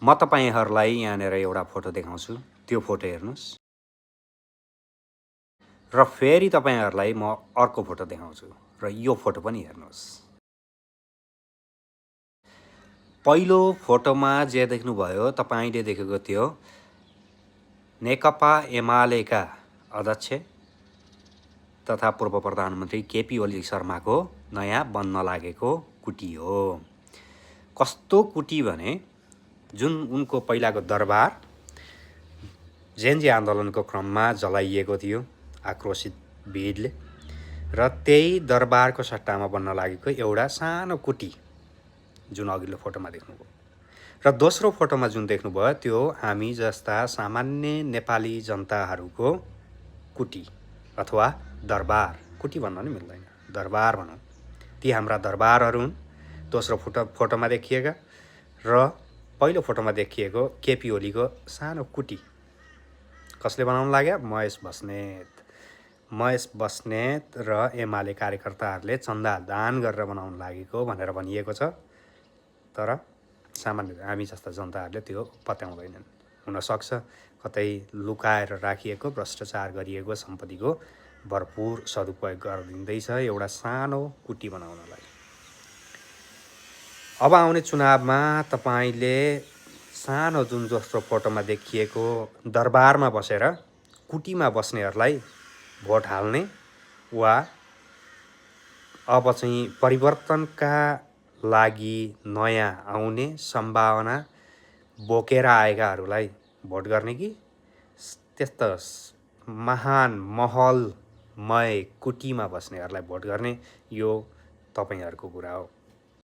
म तपाईहरुलाई यहाँनेर एउटा फोटो देखाउँछु। त्यो फोटो हेर्नुस्। र फेरि तपाईहरुलाई म अर्को फोटो देखाउँछु र यो फोटो पनि हेर्नुस्। पहिलो फोटोमा जे देख्नुभयो तपाईले देखेको थियो नेकपा एमालेका अध्यक्ष तथा पूर्व प्रधानमन्त्री केपी ओली शर्माको नयाँ बन्न लागेको कुटी हो। कस्तो कुटी भने जुन उनको पहिलाको दरबार जेनजी आन्दोलनको क्रममा जलाइएको थियो आक्रोशित भिडले र त्यही दरबारको सट्टामा बन्न लागेको एउटा सानो कुटी जुन अघिल्लो फोटोमा देख्नुभयो। र दोस्रो फोटोमा जुन देख्नुभयो त्यो हामी जस्ता सामान्य नेपाली जनताहरूको कुटी अथवा दरबार, कुटी भन्न नि मिल्दैन, दरबार भनौं। ती हाम्रा दरबारहरू हुन् दोस्रो फोटोमा देखिएका र पहिलो फोटोमा देखिएको केपी ओलीको सानो कुटी। कसले बनाउन लाग्यो? महेश बस्नेत र एमाले कार्यकर्ताहरूले चन्दा दान गरेर बनाउन लागेको भनेर भनिएको छ। तर सामान्य हामी जस्ता जनताहरूले त्यो पत्याउँदैनन्। हुन सक्छ कतै लुकाएर राखिएको भ्रष्टाचार गरिएको सम्पत्तिको भरपूर सदुपयोग गरिँदैछ एउटा सानो कुटी बनाउनलाई। अब आउने चुनावमा तपाईले सानो जुन दोस्रो फोटोमा देखिएको दरबारमा बसेर कुटीमा बस्नेहरूलाई भोट हाल्ने वा अब चाहिँ परिवर्तनका लागि नयाँ आउने सम्भावना बोकेर आएकाहरूलाई भोट गर्ने कि त्यस्ता महान महलमय कुटीमा बस्नेहरूलाई भोट गर्ने, यो तपाईहरुको कुरा हो।